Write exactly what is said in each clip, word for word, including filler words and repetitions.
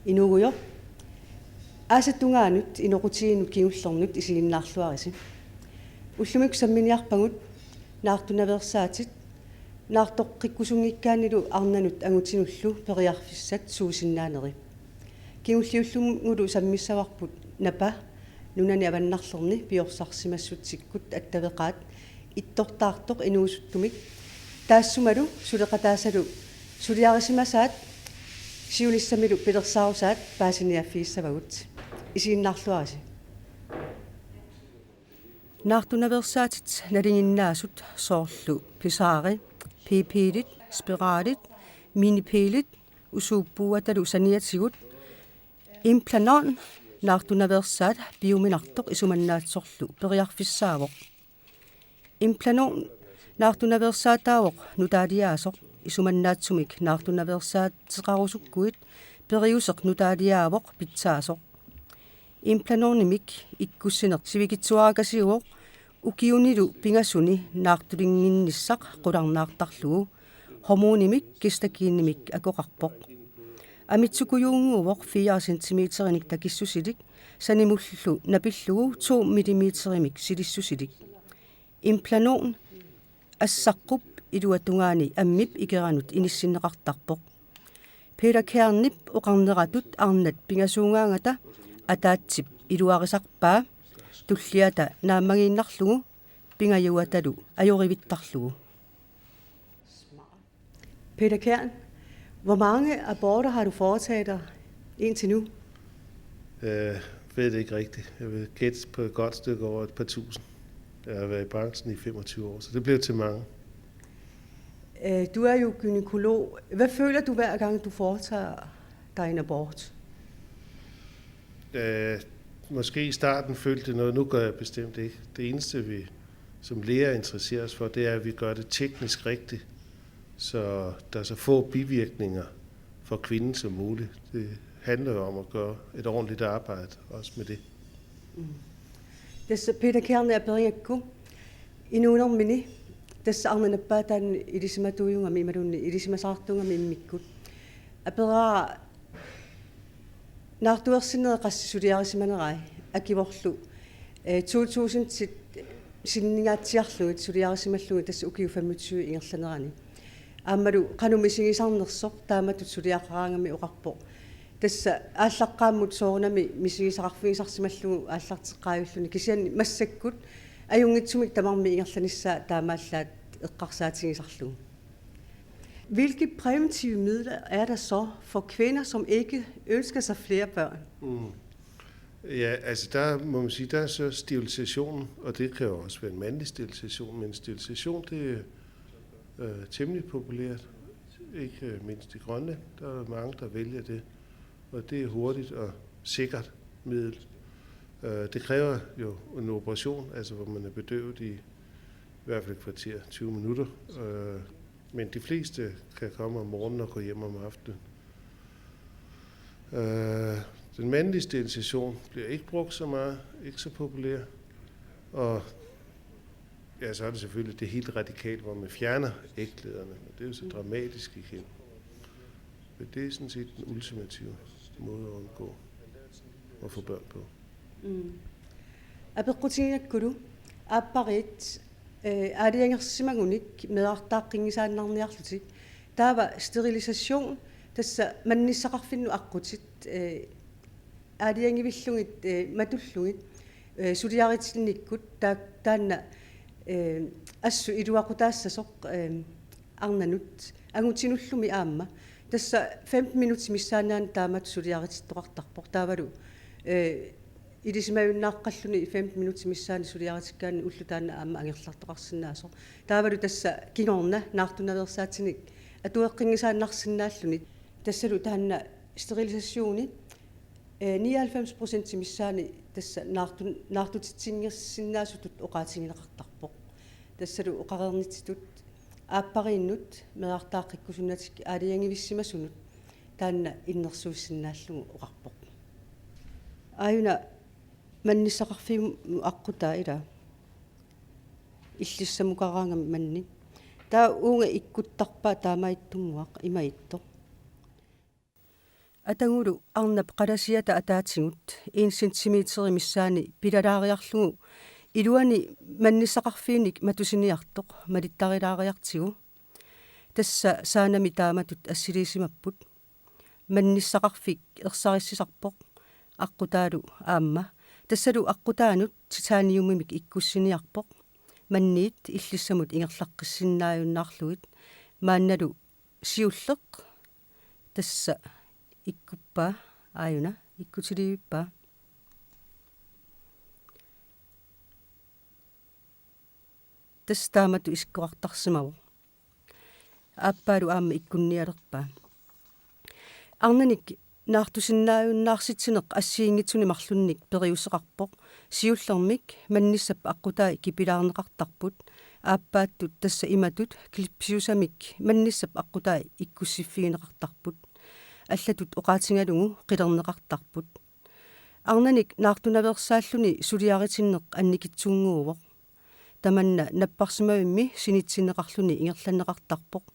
Inuugujoq. Aasap tungaanut inoqutiginut kingullernut isiginnaarluarisi. Ullumikkut samminiarpagut naartunaveersaatit naartoqqikkusunngikkaannilu arnanut angutinullu periarfissat suusinnaaneri. Kingulliullugulu sammissavarput Napa nunani avannarlerni piorsarsimassutsikkut attaveqaat ittortaartoq inuusuttumik taassumalu suleqataasalu suliarisimasaat siunissamilu pilersaarusaat paasiniaaffigissavagut. Isiginnaarluarisi. Naartunaveersaatit nalinginnaasut soorlu Pisaari, P-piilit, Spiralit, Mini-piilit, usuuppuuatalu saniatigut, Implanon naartunaveersaat piuminartoq isumannaatsorlu periarfissaavoq. Implanon naartunaveersaataavoq nutaaliaasoq isumannaatsumik naartunaveersaateqarusukkuit periuseq nutaaliaavoq pitsaasoq. Implanonimik ikkussineq sivikitsuarakasiuvoq ukiunilu pingasuni naartulinnginnissaq qularnaartarlugu. Hormonimik gestagenimik akoqarpoq. Amitsukujuunnguuvoq fire centimeterinik takissusilik sanimullu napillugu to millimeterimik silissusilik. Implanon assaqqup iluatungaani ammip ikeranut inissinneqartarpoq. Peter Kernip oqarneratut arnat pingasuugaangata ataatsip iluarisarpaa tulliata naammagiinnarlugu pingajuatalu ajorivittarlugu. Peter Kern, hvor mange aborter har du foretaget dig indtil nu? Jeg ved det ikke rigtigt. Jeg vil gætte på et godt stykke over et par tusind. Jeg har været i branchen i femogtyve år, så det blev til mange. Øh, du er jo gynækolog. Hvad føler du, hver gang du foretager dig en abort? Øh, Måske i starten følte jeg noget, nu gør jeg bestemt ikke. Det eneste, vi som læger interesserer os for, det er, at vi gør det teknisk rigtigt, så der er så få bivirkninger for kvinden som muligt. Det handler jo om at gøre et ordentligt arbejde, også med det. Tassa Peter Kernip aperigakku inuunermini, tassa arnat nappaataanni ilisimatuujugami imaluunniit ilisimasaartuugami immikkut. Aperaara naartuersinneri qassit suliarisimanerai, akivorlu, øh, to tusind sinninngatsiarlugit suliarisimallugit tassa ukiut femogtyve ingerlanerani. Aammalu qanoq misigisarnersoq taamatut suliaqaraangami oqarpoq. Tassa aallaqqaammut soorunami misigisaqarfigisarsimallugu aallarteqqaajulluni, kisianni massakkut ajunngitsumik tamarmik ingerlanissaat taamaallaat eqqarsaatigisarlugu. Hvilke præventive midler er der så for kvinder, som ikke ønsker sig flere børn? Mm. Ja, altså der må man sige, der er så sterilisationen, og det kan jo også være en mandlig sterilisation, men sterilisation, det er øh, temmelig populært, ikke øh, mindst i Grønland. Der er mange, der vælger det, og det er hurtigt og sikkert middel. Øh, det kræver jo en operation, altså hvor man er bedøvet i i hvert fald et kvarter, tyve minutter. Øh, men de fleste kan komme om morgenen og gå hjem om aftenen. Øh, den mandlige sterilisation bliver ikke brugt så meget, ikke så populær. Og ja, så er det selvfølgelig det helt radikale, hvor man fjerner æglederne. Men det er jo så dramatisk igen. Men det er sådan set den ultimative måde at undgå at få børn på. Mm. Apeqqutigigakkulu aappariit, øh, aalajangersimagunik meerartaaqqinngisaannarniarlutik. Taava sterilisation, tassa mannissaqarfinnut aqqutit, øh, aalajangivillugit, øh, matullugit, øh, suliaritinnikkut taa-, taanna, øh, assut iluaqutaassasoq, øh, arnanut angutinullumi aamma. Tassa femten minutsit missaanni aamma taamatut suliaritittoqartarpoq. Taavalu, øh, ilisimajunnaaqqalluni femten minutsit missaani suliaritikkaanni ulloq taanna aamma angerlartoqarsinnaasoq. Taavalu tassa kingorna naartunaveersaatinik atueqqinngisaannarsinnaalluni. Tassalu taanna sterilisationi, øh, nioghalvfems procent missaani tassa naartun-, naartutitsinngitsinnaasutut oqaatigineqartarpoq. Tassalu oqareernitsitut aappariinnut meerartaaqqikkusunnatik aalajangivissimasunut taanna innersuussinnaallugu oqarpoq. Aajuna mannissaqarfimmut aqqutaa ila illissamukaraangami manni. Taava uunga ikkuttarpaa taamaattunnguaq imaattoq. Atagulu arnap qalasiata ataatigut en centimeteri missaani pilalaariarlugu iluani mannissaqarfiinik matusiniartoq malittarilaariartigu. Tassa saanami taamatut assiliisimapput. Mannissaqarfik ersarissisarpoq, aqqutaalu aamma. Tassalu aqqutaanut titaniumimik ikkussiniarpoq. Manniit illissamut ingerlaqqissinnaajunnaarlugit. Maannalu siulleq tassa ikkuppaa, aajuna, ikkutilivippaa. Tassa taamatut isikkoqartarsimavoq. Aappaalu aamma ikkunnialerpaa. Arnanik naartusinnaajunnaarsitsineq assigiinngitsunik marlunnik periuseqarpoq. Siullermik mannissap aqqutai kipilaarneqartarput. Aappaattut tassa imatut klipsiusamik mannissap aqqutai ikkussiffigineqartarput. Allatut oqaatigalugu qilerneqartarput. Arnanik naartunaveersaalluni suliaritinneq annikitsunnguuvoq. Tamanna napparsimavimmi sinitsinneqarluni ingerlanneqartarpoq.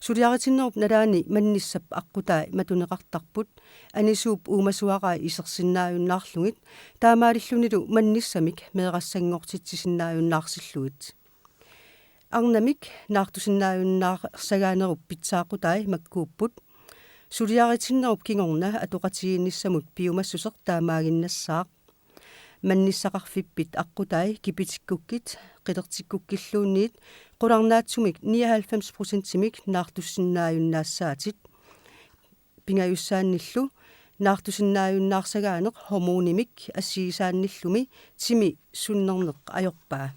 Suliaritinnerup nalaani mannissap aqqutai matuneqartarput, anisuup uumasuarai isersinnaajunnaarlugit, taamaalillunilu mannissamik meerassanngortitsisinnaajunnaarsillugu. Arnamik naartusinnaajunnaarsagaanerup pitsaaqqutai makkuupput. Suliaritinnerup kingorna atoqatigiinnissamut piumassuseq taamaaginnassaaq. Mannissaqarfippit aqqutai kipitikkukkit, qilertikkukkilluunniit qularnaatsumik nioghalvfems procentimik naartusinnaajunnaassaatit. Pingajussaannillu naartusinnaajunnaarsagaaneq hormonimik assigisaannillumi timi sunnerneq ajorpaa.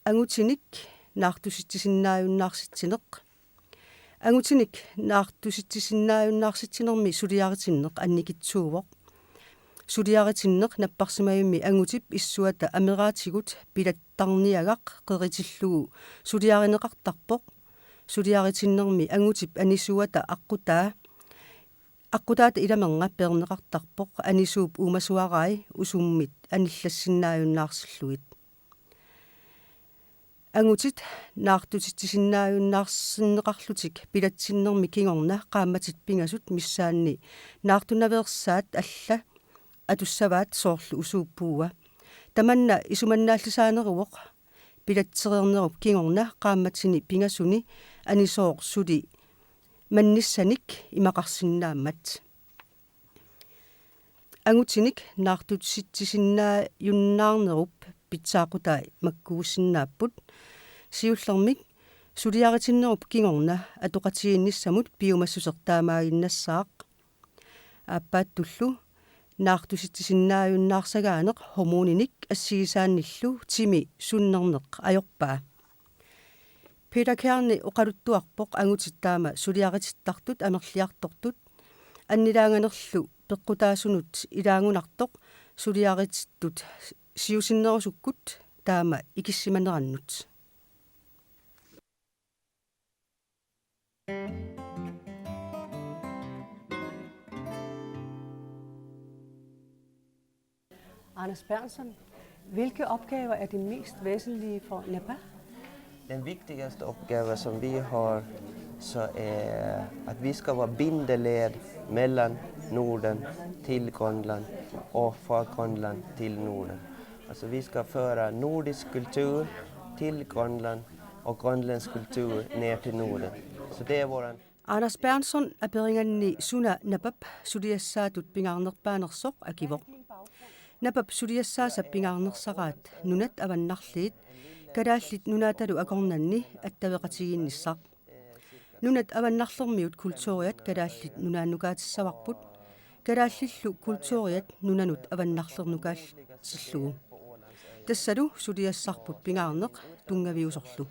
Angutinik naartusitsisinnaajunnaarsitsineq. Angutinik naartusitsisinnaajunnaarsitsinermi suliaritinneq annikitsuuvoq. Suliaritinneq napparsimavimmi angutip issuata ameraatigut pilattarniagaq qeritillugu suliarineqartarpoq. Suliaritinnermi angutip anisuata aqqutaa, aqqutaata ilamernga peerneqartarpoq, anisuup uumasuarai usummit anillassinnaajunnaarsillugu. Angutit naartusitsisinnaajunnaarsinneqarlutik pilatsinnermi kingorna qaammatit pingasut missaanni naartunaveersaat alla atussavaat, soorlu usuup puua. Tamanna isumannaallisaaneruvoq pilatsereernerup kingorna qaammatini pingasuni anisooq suli mannissanik imaqarsinnaammat. Angutinik naartusitsisinnaajunnaarnerup pitsaaqqutai makkuussinnaapput. Siullermik suliaritinnerup kingorna atoqatigiinnissamut piumassuseq taamaaginnassaaq. Aappaattullu naartusitsisinnaajunnaarsaagaaneq hormoninik assigisaannillu timi sunnerneq ajorpaa. Peter Kjærni oqaluttuarpoq angutit taama suliaritittartut amerliartortut, annilaanganerlu peqqutaasunut ilaagunartoq suliaritittut siusinnerusukkut taama ikissimanerannut. Anders Bernsson, hvilke opgaver er de mest væsentlige for NAPAP? Den viktigaste uppgiften som vi har så är att vi ska vara bindeled mellan Norden till Grönland och från Grönland till Norden. Alltså vi ska föra nordisk kultur till Grönland och grönländsk kultur ner till Norden. Så det är våran Anders Bernsson aperiganni suna NAPAP suliassaatut pingaarnerpaanersoq akivoq. NAPAP suliassaasa pingaarnersaraat nunat avannarliit, Kalaallit Nunaatalu akornanni attaveqatigiinnissaq. Nunat avannarlermiut kulturiat Kalaallit Nunaannukaatissavagut, kalaallillu kulturiat nunanut avannarlernukaatsillugu. Tassalu suliassarput pingaarneq tunngaviusorlu.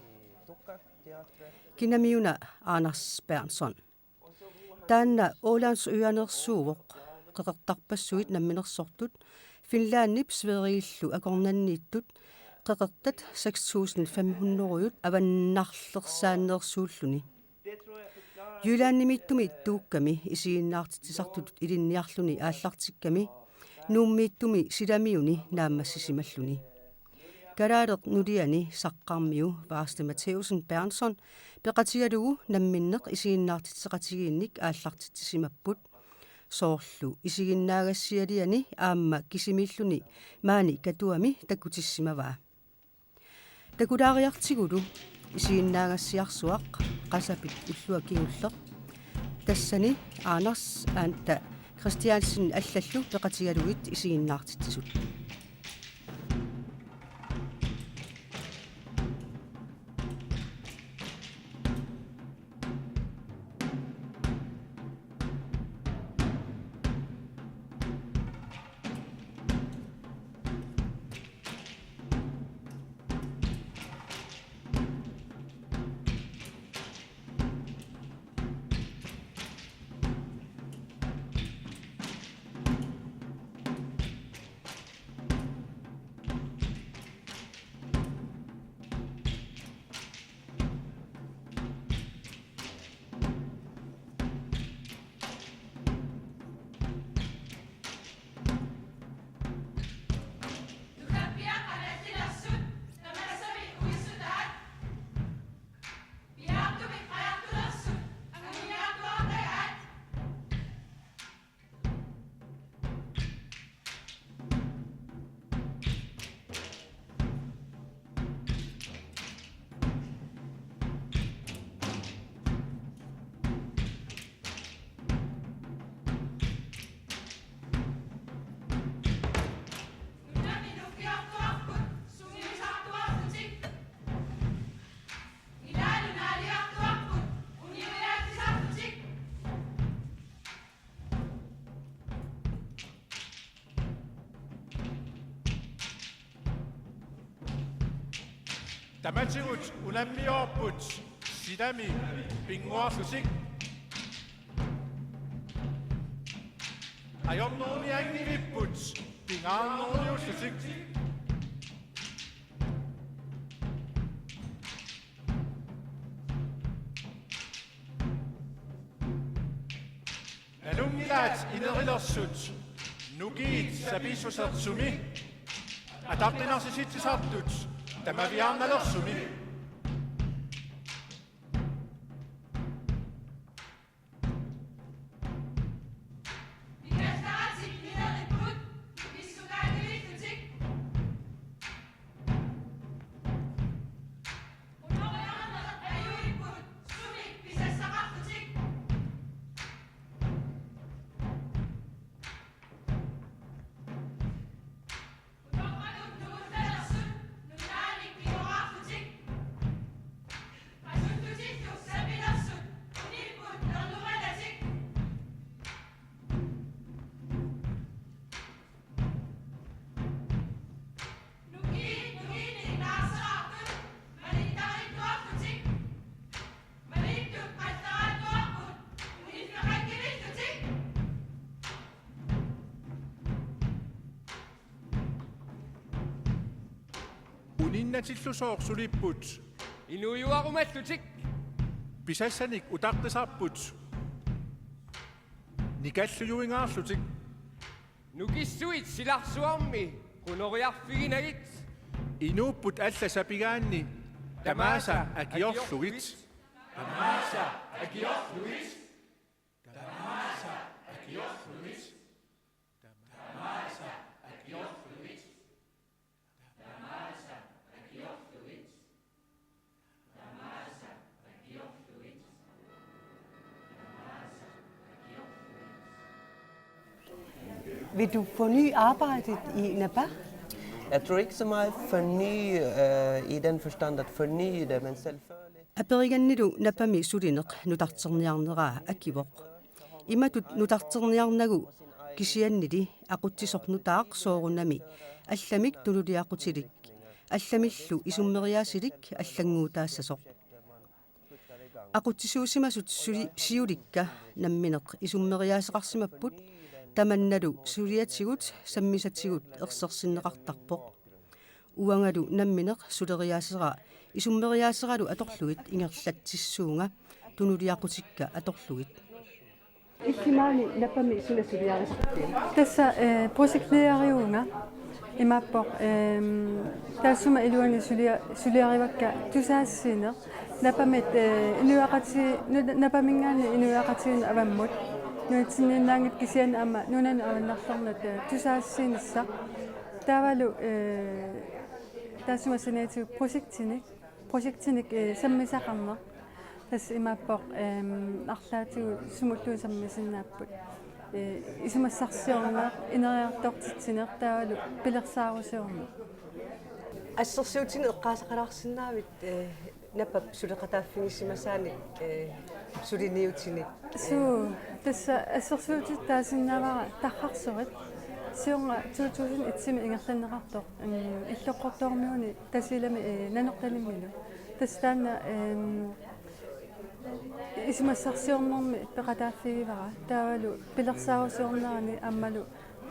Kinamiuna Anders Bernsson. Taanna Ålandsøernersuuvoq, qeqertarpassuit namminersortut, Finlandip Sverigillu akornanniittut, qeqertat seks tusind fem hundrede avannarlersaanneersuulluni. Jyllandimiittumi tuukkami isiginnaartitsisartutut ilinniarluni aallartikkami, Nuummiittumi silamiuni naammassisimalluni. Kalaaleq nuliani saqqarmiu Varste Matthæussen Berntsson peqatigalugu namminneq isiginnaartitseqatigiinnik aallartitsisimapput. Soorlu isiginnaagassialiani aamma kisimiilluni maani Katuami takutissimavaa. Takulaariartigulu isiginnaagassiarsuaq Qasapit ullua kingulleq. Tassani Anders Anta Christiansen allallu peqatigalugit isiginnaartitsisut. Tamatigut unammiorput silami pinnguarlutik. Ajornerunianngivipput pingaarneruniullutik. Nalunngilaat inerilersut nukiit sapiissusersumi ataqqinersitsisartut tamaviaarnalersumi. Uninnatillusooq sulipput. Inuujuarumallutik. Pisassanik utaqqisarput. Nikallujuingaarlutik. Nukissuit silarsuarmi qunoriarfiginagit. Inuupput alla sapigaanni tamaasa akiorlugit. Tamaasa akiorlugit. Tamaasa akiorlugit. Tamaasa akiorlugit. Vil du forny arbejdet i Napa? Jeg tror ikke så meget forny, øh, i den forstand at forny det, men selvfølgelig. Aperigannilu Napami sulineq nutarterniarneraa akivoq. Imatut nutarterniarnagu kisiannili aqutsisoq nutaaq soorunami allamik tunuliaqutilik, allamillu isummeriaasilik allannguutaassasoq. Aqutsisuusimasut suli-, siulikka nammineq isummeriaaseqarsimapput, tamannalu suliatigut sammisatigut ersersinneqartarpoq. Uangalu nammineq suleriaasera isummeriaaseralu atorlugit ingerlatsissuunga tunuliaqutikka atorlugit. Illit maani Napami suna suliarisarpiuk? Tassa, eh, projektlederivunga. Imaappoq, ehm, taassuma iluani sulia-, suliarivakka tusagassiineq. Napamit, eh, inuiaqati-, nu-, napaminngaanniit inuiaqatigiinnut avammut. Nunatsinniinnaanngitsoq kisianni aamma nunanut avannarlernut, eh, tusagassiinissaq. Taavalu, eh, taassuma saniatigut projektinik, projektinik, eh, sammisaqarneq. Tassa imaappoq, ehm, arlaatigut sumulluunniit sammisinnaapput. Eh, isumassarsiorneq, ineriartortitsineq taavalu pilersaarusiorneq. Assersuutinik eqqaasaqalaarsinnaavit, eh, Napap suleqataaffigisimasaanik, eh, suliniutinik? Suu, tassa assersuutit taasinnaavara tarrarsuit. Siorna to tusind et-imi ingerlanneqartoq, mm, Illoqqortoormiuni Tasiilami, eh, Nanortalimmilu. Tassa taanna, ehm, isumassarsiornermi peqataaffigivara. Taavalu pilersaarusiornerani aammalu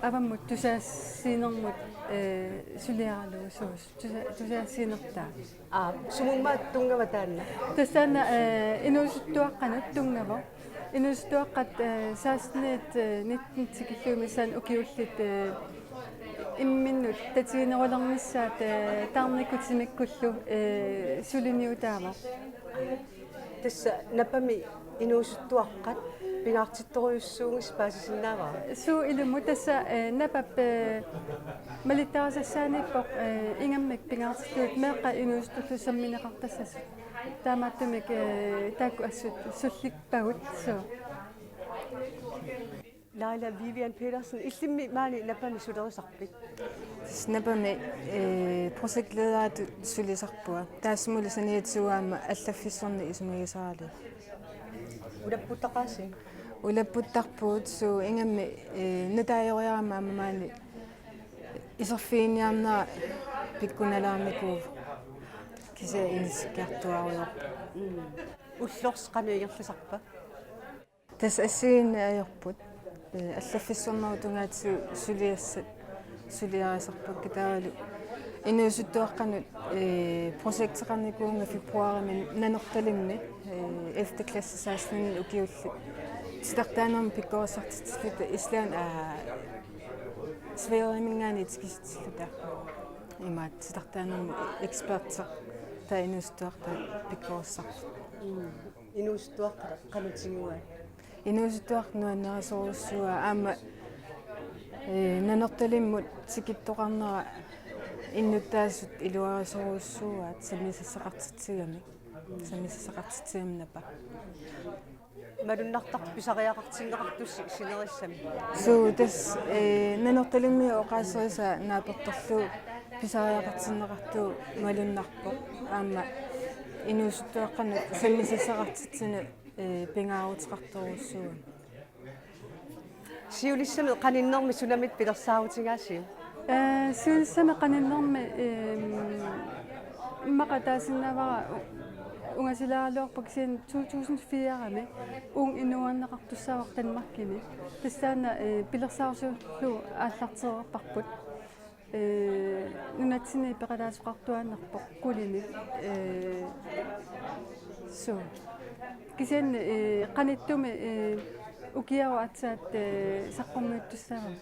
avammut tusagassiinermut, eh, suliaralugu suus. Tusa-, tusagassiinertaa. Aa, sumummaat tunngava taanna? Tassa taanna, eh, inuusuttuaqqanut tunngavoq. Inuusuttuaqqat, eh, seksten, eh, nitten tikillugu missaanni ukiullit, eh, imminnut tatiginerulernissaat, eh, taarnikkut timikkullu, eh, suliniutaavoq. Tassa Napami inuusuttuaqqat pingaartittorujussuugissi paasisinnaavara? Suu ilumut tassa, eh, Napap, eh, malittarisassaaniippoq, eh, ingammik pingaartittuut meeqqat inuusuttorlu sammineqartassasut. Taamaattumik, eh, taakku assut sullippavut, suu. Laila Vivian Petersen, illimmi maani Napami sulerisarpit? Tassa Napami, eh, projektlederatut sulisarpunga. Taassumali saniatigut aamma allaffissorneq isumagisaralugu. Ulapputtaqaasi? Ulapputtarpugut, suu, ingammik, eh, nutaajoriarama aamma maani iserfiginiarnera pikkunalaarnikuuvoq. Kisianni inissikkiartuaarujoorpoq. Mm. Ullorsi qanoq ingerlasarpa? Tassa assigiinneq ajorput. Eh, allaffissornerup tungaatigut suliassat suliarisarpakka taavalu inuusuttuaqqanut, eh, projekteqarnikuuvunga februarimi Nanortalimmi, eh, ellevte klasse seksten ukiullit. Titartaanermut pikkorissartitsilluta Island, aa, Sverigeminngaanniit tikisitsilluta. Imaattoq titartaanermut eksperter, taava inuusuttuaqqat pikkorissarput. Mm. Inuusuttuaqqat qanoq tiguaat? Inuusuttuaqqat nuannarisorujussuuaat aamma, eh, Nanortalimmut tikittoqarnera innuttaasut iluarisorujussuuaat sammisassaqartitsigamik. Sammisassaqartitsigamik Napa. Malunnartarpoq pisariaqartinneqartussi sinerissami? Suu, tassa, eh, Nanortalimmi oqaaserisa naapertorlugu pisariaqartinneqartuuvoq malunnarpoq. Aamma inuusuttuaqqanut sammisassaqartitsinut, eh, pingaaruteqartorujussuugami. Siunissami qaninnermi sunamita pilersaarutigaasiuk? Eh, siunissami qaninnermi, ehm, immaqa taasinnaavara u-, ungasilaaraluarpoq kisianni to tusind fire-mi uunga inuuanneqartussaavoq Danmarkimi. Tassa taanna, eh, pilersaarusiorlugu aallartereerparput. Eh, nunatsinni peqataasoqartuaannarpoq qulinik. Eh, suu. Kisianni, eh, qanittumi, eh, ukiaru aatsaat, eh, saqqummiuttussaavara.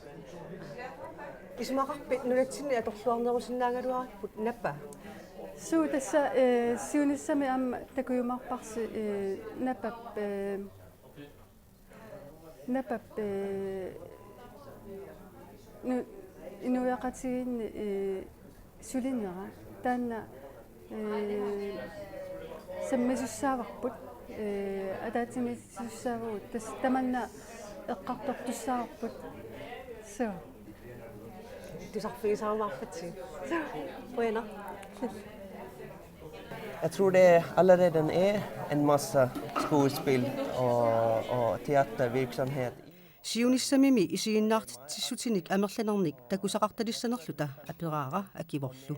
Isumaqarpit nunatsinni atorluarnerusinnaagaluarput Napa? Suu, tassa, eh, siunissami aamma takujumaarparsi, eh, Napap, eh, Napap, eh, nu-, inuiaqatigiinni, eh, sulinera. Taanna, eh, sammisussaavarput, eh, ataatsimiititussaavugut, tassa tamanna eqqartortussaavarput. Suu. Tusarfigisarumaarpatsigit. Qujanaq. Jeg tror det allerede er en masse skuespil og, og teatervirksomhet. Siunissamimi isiginnaartitsissutinik amerlanernik takusaqartalissanerluta aperaara Akivorlu.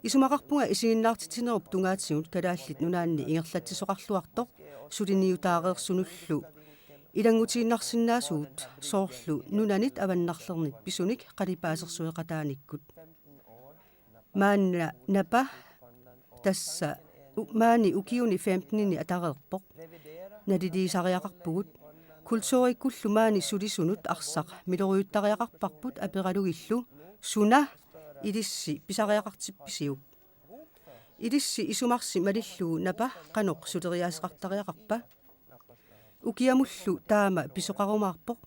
Isumaqarpunga isiginnaartitsinerup tungaatigut Kalaallit Nunaanni ingerlatsisoqarluartoq suliniutaareersunullu ilanngutiinnarsinnaasugut, soorlu nunanit avannarlernit pisunik qalipaasersueqataanikkut. Maanna Napa tassa u-, maani ukiuni femtenini atareerpoq. Naliliisariaqarpugut. Kulturikkullu maani sulisunut arsaq miloriuttariaqarparput aperalugillu Suna ilissi pisariaqartippisiuk? Ilissi isumarsi malillugu NAPA qanoq suleriaaseqartariaqarpa? Ukiamullu taama pisoqarumaarpoq,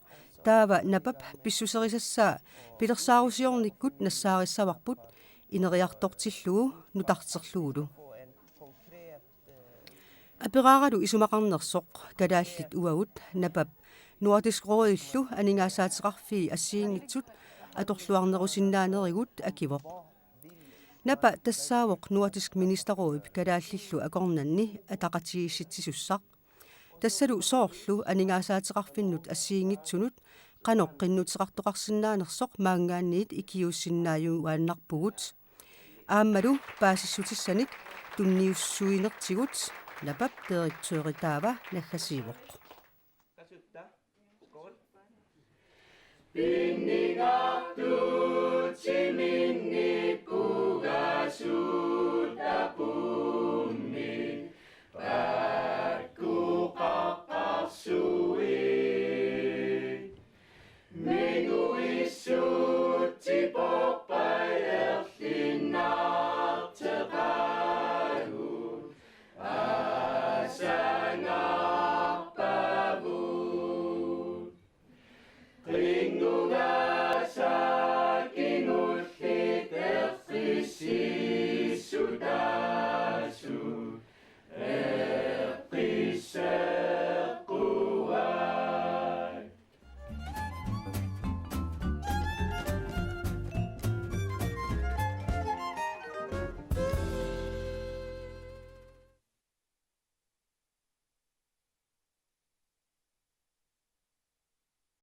taava NAPA-p pissuserisassaa pilersaarusiornikkut nassaarissavagut ineriartortillugu nutarterlugulu. Aperaaralu isumaqarnersoq kalaallit uagut NAPA-p Nordisk Rådillu aningaasaateqarfii assigiinngitsut atorluarnerusinnaanerigut akivoq. NAPA tassaavoq Nordisk Ministerrådip kalaallillu akornanni ataqatigiissitsisussaq. Tassalu soorlu aningaasaateqarfinnut assigiinngitsunut qanoq qinnuteqartoqarsinnaanersoq maanngaanniit ikiuussinnaajuaannarpugut. Aammalu paasissutissanik tunniussuinertigut NAPA-p direktøri taava naggasiivoq.